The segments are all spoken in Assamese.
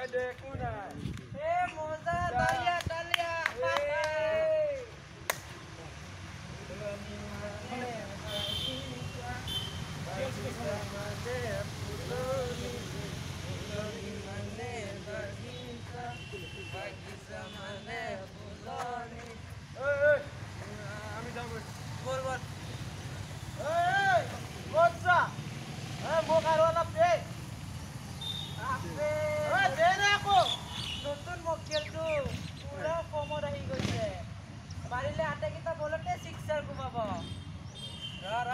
ককাইদেউ একো নাই। এ মজা, তালিয়া তালিয়া। আমি যাম। বল বল। মোক আৰু অলপ দে। দে না আকৌ। নতুন মক্কেলটো পুৰা ফৰ্মত আহি গৈছে, পাৰিলে আটাইকেইটা বলতে ছিক্সাৰ কোবাব। ৰ ৰ,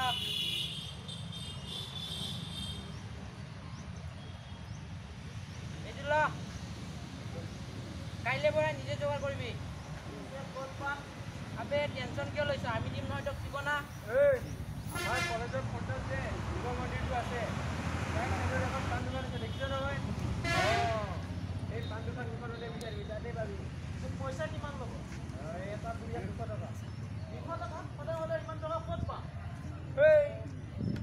এইটো ল, কাইলৈ পৰা নিজে যোগাৰ কৰিবি। আবে টেনশ্যন কিয় লৈছ? আমি দিম নহয় তোক ঠিকনা। এই আমাৰ কলেজৰ ফ্ৰণ্টত যে শিৱ মন্দিৰটো আছে, তাৰ চাইডত এখন পাণ দোকান আছে, দেখিছ নহয়? অঁ, এই পাণ দোকানখনতে বিচাৰিবি, তাতে পাবি। পইচা কিমান ল'ব? এটা পুৰিয়াত 200 টকা। 200 টকা? সদায় সদায় ইমান টকা ক'ত পাম? এই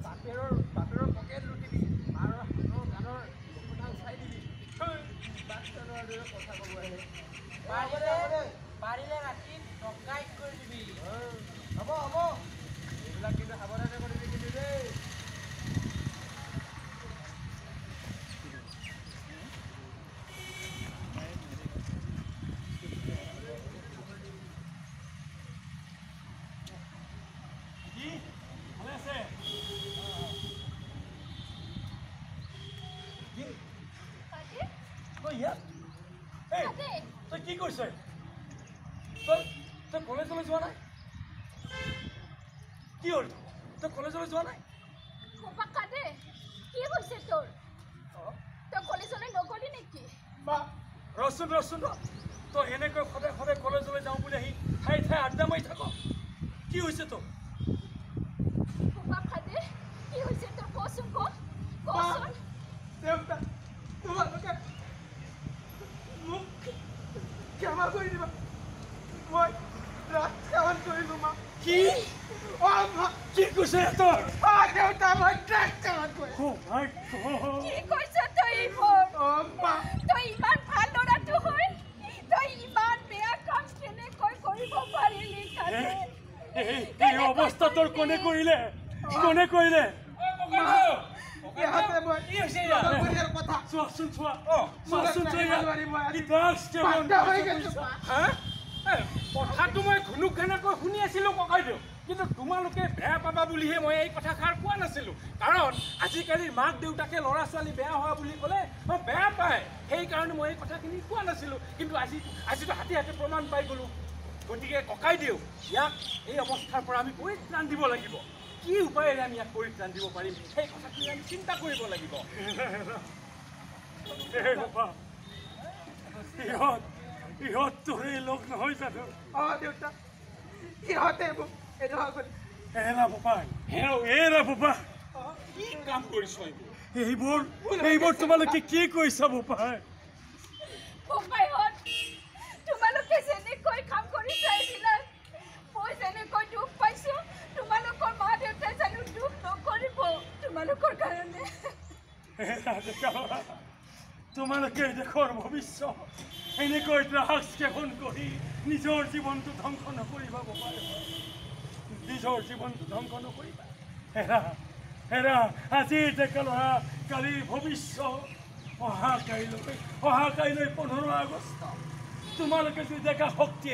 বাপেৰৰ পকেট লুটিবি, মাৰৰ হাতৰ গানৰ কথা চাই দিবি। বাচ্চাৰ দৰে কথা ক'ব আহে। পাৰিলে ৰাতি ডকাইত কৰি দিবি। হ'ব হ'ব, এইবিলাক কিন্তু সাৱধানে কৰিবি কিন্তু দেই। কি ভালে আছে? কি তই ইয়াত? এই তই কি কৰিছ? তই কলেজলৈ যোৱা নাই? কি হ'ল, তই কলেজলৈ যোৱা নাই? কি হৈছে তোৰ? তই কলেজলৈ নগলি নেকি? বা ৰচোন ৰচোন, তই এনেকৈ সদায় সদায় কলেজলৈ যাওঁ বুলি আহি ঠাই ঠাই আড্ডা মাৰি থাক, কি হৈছে তোৰ? কি হৈছে তোৰ, কচোন, ক কচোন। দেউতা, তোমালোকে মোক ক্ষমা কৰি দিবা, মই ড্ৰাগছ সেৱন কৰিলো মা। কি? অ মা, কি কৈছে তই? অ দেউতা, মই ড্ৰাগছ সেৱন কৰিলো। কি কৈছ তই এইবোৰ? অ মা, তই ইমান ভাল ল'ৰাটো হৈ তই ইমান বেয়া কাম কেনেকৈ কৰিব পাৰিলি? এই অৱস্থা তোৰ কোনে কৰিলে? কোনে কৰিলে? চোৱাচোন, চোৱা, চোৱাচোন। কথাটো মই ঘুনুক ঘানাকৈ শুনি আছিলোঁ ককাইদেউ, কিন্তু তোমালোকে বেয়া পাবা বুলিহে মই এই কথাষাৰ কোৱা নাছিলোঁ। কাৰণ আজিকালিৰ মাক দেউতাকে ল'ৰা ছোৱালী বেয়া হোৱা বুলি ক'লে বেয়া পায়, সেইকাৰণে মই এই কথাখিনি কোৱা নাছিলোঁ। কিন্তু আজিতো হাতে হাতে প্ৰমাণ পাই গ'লোঁ। গতিকে ককাইদেউ, ইয়াক এই অৱস্থাৰ পৰা আমি পৰিত্ৰাণ দিব লাগিব। কি উপায়েৰে আমি ইয়াক পৰিত্ৰাণ দিব পাৰিম, সেই কথাখিনি আমি চিন্তা কৰিব লাগিব। ইহঁত তোৰে লগ নহয় জানো? অ দেউতা, ইহঁতে মোক এনেকুৱা কৰি। এৰা বোপাই, এৰা বোপা, কি কাম কৰিছ এইবোৰ? এইবোৰ তোমালোকে কি কৈছা বোপাই? বোপাইহঁত, তোমালোকে যেনেকৈ কাম কৰিছা এইবিলাক, মই যেনেকৈ দুখ পাইছো, তোমালোকৰ মা দেউতাই জানো দুখ নকৰিব তোমালোকৰ কাৰণে? তোমালোকে দেশৰ ভৱিষ্যত, এনেকৈ ড্ৰাগছ সেৱন কৰি নিজৰ জীৱনটো ধ্বংস নকৰিবা বোপাই, নিজৰ জীৱনটো ধ্বংস নকৰিবা। হেৰা হেৰা, আজিৰ ডেকা ল'ৰা কালিৰ ভৱিষ্যত। অহা কাইলৈ 15 আগষ্ট। তোমালোকে যদি ডেকা শক্তি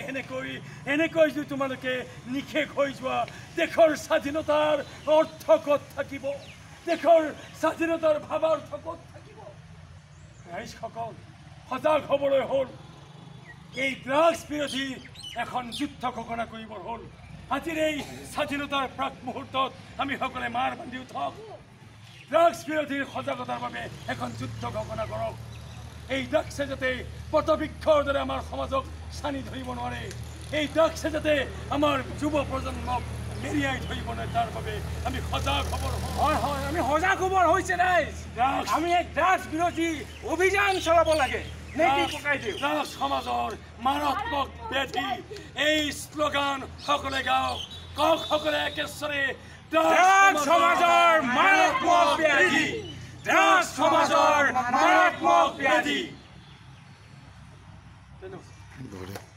এনেকৈ যদি তোমালোকে নিশেষ হৈ যোৱা, দেশৰ স্বাধীনতাৰ অৰ্থ ক'ত থাকিব? দেশৰ স্বাধীনতাৰ ভাৱাৰ্থ ক'ত থাকিব? ৰাইজসকল সজাগ হ'বলৈ হ'ল। এই ড্ৰাগছ বিৰোধী এখন যুদ্ধ ঘোষণা কৰিবৰ হ'ল। আজিৰ এই স্বাধীনতাৰ প্ৰাক মুহূৰ্তত আমি সকলোৱে মাৰ বান্ধি উঠক, ড্ৰাগছ বিৰোধীৰ সজাগতাৰ বাবে এখন যুদ্ধ ঘোষণা কৰক। এই ড্ৰাগছে যাতে পটবৃক্ষৰ দৰে আমাৰ সমাজক চানি ধৰিব নোৱাৰে, এই ড্ৰাগছে যাতে আমাৰ যুৱ প্ৰজন্মক মেৰিয়াই ধৰিব নোৱাৰে, তাৰ বাবে আমি সজাগ হ'বৰ। হয় হয়, আমি সজাগ হ'বৰ হৈছে ৰাইজ। আমি এক ড্ৰাগছ বিৰোধী অভিযান চলাব লাগে। ড্ৰাগছ সমাজৰ মাৰাত্মক ব্যাধি, এই শ্লোগান সকলে গাওক, কওক সকলে একেশ্বৰে, ড্ৰাগছ সমাজৰ মাৰাত্মক ব্যাধি, ড্ৰাগছ সমাজৰ মাৰাত্মক ব্যাধি। ধন্যবাদ। বঢ়িয়া।